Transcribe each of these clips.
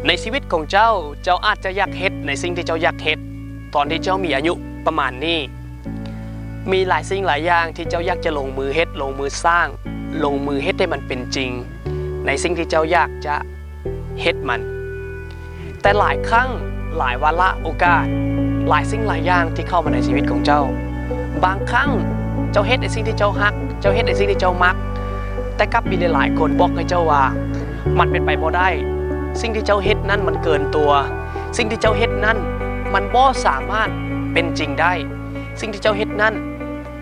ໃນຊີວິດຂອງເຈົ້າ, ເຈົ້າອາດຈະຢາກເຮັດໃນສິ່ງທີ່ເຈົ້າຢາກເຮັດຕອນທີ່ເຈົ້າມີອາຍຸປະມານນີ້. ມີຫຼາຍສິ່ງຫຼາຍຢ່າງທີ່ເຈົ້າຢາກຈະລົງມືເຮັດ, ລົງມືສ້າງ, ລົງມືເຮັດໃຫ້ມັນເປັນຈິງ ໃນສິ່ງທີ່ເຈົ້າຢາກຈະເຮັດມັນ. ແຕ່ຫຼາຍຄັ້ງ, ຫຼາຍວາລະໂອກາດ, ຫຼາຍສິ່ງຫຼາຍຢ່າງທີ່ເຂົ້າມາໃນຊີວິດຂອງເຈົ້າ, ບາງຄັ້ງເຈົ້າເຮັດໃນສິ່ງທີ່ເຈົ້າຮັກ, ເຈົ້າເຮັດໃນສິ່ງທີ່ເຈົ້າມັກ, ແຕ່ກັບມີຫຼາຍໆຄົນບອກໃຫ້ເຈົ້າວ່າ ມັນເປັນໄປບໍ່ໄດ້, ສິ່ງທີ່ເຈົ້າເຮັດນັ້ນມັນເກີນຕົວ, ສິ່ງທີ່ເຈົ້າເຮັດນັ້ນມັນບໍ່ສາມາດເປັນຈິງໄດ້, ສິ່ງທີ່ເຈົ້າເຮັດນັ້ນ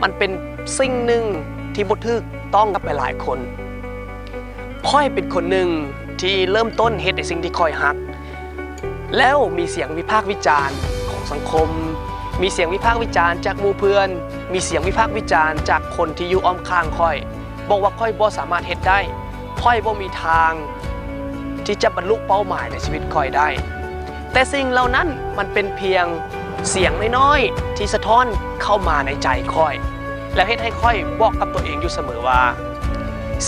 ມັນເປັນສິ່ງໜຶ່ງທີ່ບໍ່ຖືກຕ້ອງກັບຫຼາຍໆຄົນ. ຂ້ອຍເປັນຄົນໜຶ່ງທີ່ເລີ່ມຕົ້ນເຮັດໃນສິ່ງທີ່ຂ້ອຍຮັກ, ແລ້ວມີສຽງວິພາກວິຈານຂອງສັງຄົມ, ມີສຽງວິພາກວິຈານຈາກໝູ່ເພື່ອນ, ມີສຽງວິພາກວິຈານຈາກຄົນທີ່ຢູ່ອ້ອມຂ້າງຂ້ອຍ, ບອກວ່າຂ້ອຍບໍ່ສາມາດເຮັດໄດ້, ຂ້ອຍບໍ່ມີທາງທີ່ຈະບັນລຸເປົ້າໝາຍໃນຊີວິດຂ້ອຍໄດ້. ແຕ່ສິ່ງເຫຼົ່ານັ້ນມັນເປັນພຽງສຽງນ້ອຍໆທີ່ສະທ້ອນເຂົ້າມາໃນໃຈຂ້ອຍ ແລ້ວເຮັດໃຫ້ຂ້ອຍບອກກັບຕົວເອງຢູ່ສະເໝີວ່າ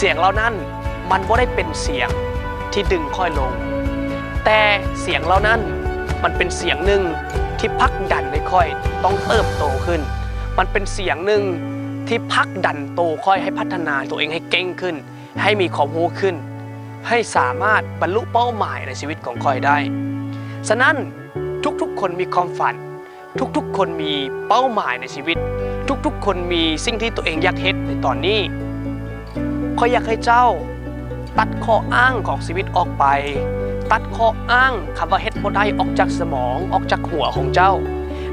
ສຽງເຫຼົ່ານັ້ນມັນບໍ່ໄດ້ເປັນສຽງທີ່ດຶງຂ້ອຍລົງ, ແຕ່ສຽງເຫຼົ່ານັ້ນມັນເປັນສຽງໜຶ່ງທີ່ຜັກດັນໃຫ້ຂ້ອຍຕ້ອງເຕີບໂຕຂຶ້ນ, ມັນເປັນສຽງໜຶ່ງທີ່ຜັກດັນໂຕຂ້ອຍໃຫ້ພັດທະນາຕົວເອງໃຫ້ເກັ່ງຂຶ້ນ, ໃຫ້ມີຄວາມຮູ້ຂຶ້ນ, ໃຫ້ສາມາດບັນລຸເປົ້າໝາຍໃນຊີວິດຂອງຂ້ອຍໄດ້. ສະນັ້ນ, ທຸກໆຄົນມີຄວາມຝັນ, ທຸກໆຄົນມີເປົ້າໝາຍໃນຊີວິດ, ທຸກໆຄົນມີສິ່ງທີ່ຕົວເອງຢາກເຮັດໃນຕອນນີ້. ຂ້ອຍຢາກໃຫ້ເຈົ້າຕັດຂໍ້ອ້າງຂອງຊີວິດອອກໄປ, ຕັດຂໍ້ອ້າງຄຳວ່າເຮັດບໍ່ໄດ້ອອກຈາກສະໝອງ, ອອກຈາກຫົວຂອງເຈົ້າ,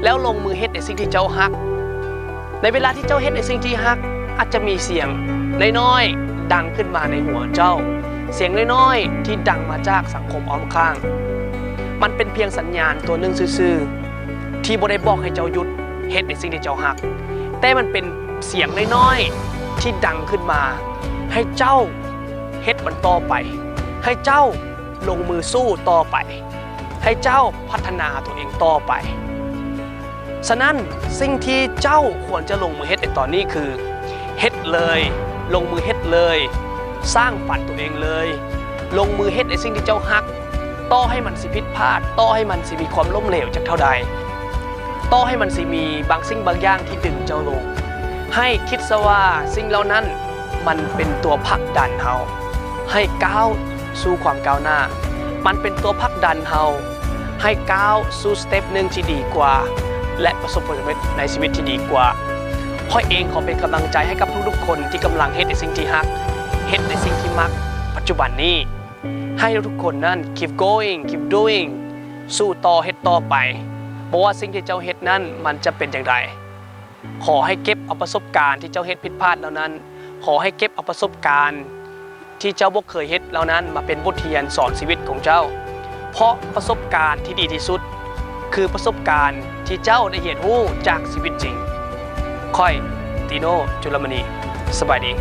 ແລ້ວລົງມືເຮັດໃນສິ່ງທີ່ເຈົ້າຮັກ. ໃນເວລາທີ່ເຈົ້າເຮັດໃນສິ່ງທີ່ຮັກ, ອາດຈະມີສຽງນ້ອຍໆດັງຂຶ້ນມາໃນຫົວເຈົ້າ, ສຽງນ້ອຍໆທີ່ດັງມາຈາກສັງຄົມອ້ອມຂ້າງ. ມັນເປັນພຽງສັນຍານຕົວໜຶ່ງຊື່ໆ ທີ່ບໍ່ໄດ້ບອກໃຫ້ເຈົ້າຢຸດເຮັດໃນສິ່ງທີ່ເຈົ້າຮັກ, ແຕ່ມັນເປັນສຽງນ້ອຍໆທີ່ດັງຂຶ້ນມາໃຫ້ເຈົ້າເຮັດມັນຕໍ່ໄປ, ໃຫ້ເຈົ້າລົງມືສູ້ຕໍ່ໄປ, ໃຫ້ເຈົ້າພັດທະນາຕົວເອງຕໍ່ໄປ. ສະນັ້ນ, ສິ່ງທີ່ເຈົ້າຄວນຈະລົງມືເຮັດໃນຕອນນີ້ຄື ເຮັດເລີຍ, ລົງມືເຮັດເລີຍ, ສ້າງຝັນຕົວເອງເລີຍ, ລົງມືເຮັດໃນສິ່ງທີ່ເຈົ້າຮັກ, ຕໍ່ໃຫ້ມັນຊິຜິດພາດ, ຕໍ່ໃຫ້ມັນຊິມີຄວາມລົ້ມເຫຼວຈັກເທົ່າໃດ, ຕໍ່ໃຫ້ມັນຊິມີບາງສິ່ງບາງຢ່າງທີ່ດຶງເຈົ້າລົງ, ໃຫ້ຄິດຊະວ່າສິ່ງເຫຼົ່ານັ້ນ ມັນເປັນຕົວຜັກດັນເຮົາໃຫ້ກ້າວສູ່ຄວາມກ້າວໜ້າ, ມັນເປັນຕົວຜັກດັນເຮົາໃຫ້ກ້າວສູ່ສະເຕັບໜຶ່ງທີ່ດີກວ່າ ແລະ ປະສົບຜົນສຳເລັດໃນຊີວິດທີ່ດີກວ່າ. ຂ້ອຍເອງຂໍເປັນກຳລັງໃຈໃຫ້ກັບທຸກໆຄົນທີ່ກຳລັງເຮັດໃນສິ່ງທີ່ຮັກ, ເຮັດໃນສິ່ງທີ່ມັກປັດຈຸບັນນີ້, ໃຫ້ທຸກໆຄົນນັ້ນ keep going, keep doing, ສູ້ຕໍ່, ເຮັດຕໍ່ໄປ, ບໍ່ວ່າສິ່ງທີ່ເຈົ້າເຮັດນັ້ນມັນຈະເປັນຈັ່ງໃດ. ຂໍໃຫ້ເກັບເອົາປະສົບການທີ່ເຈົ້າເຮັດຜິດພາດເຫຼົ່ານັ້ນ, ຂໍໃຫ້ເກັບເອົາປະສົບການທີ່ເຈົ້າບໍ່ເຄີຍເຮັດເຫຼົ່ານັ້ນມາເປັນບົດຮຽນສອນຊີວິດຂອງເຈົ້າ, ເພາະປະສົບການທີ່ດີທີ່ສຸດ ຄືປະສົບການທີ່ເຈົ້າໄດ້ຮຽນຮູ້ຈາກຊີວິດຈິງ. ຂ້ອຍ ຕີໂນ ຈຸລະມະນີ. ສະບາຍດີ.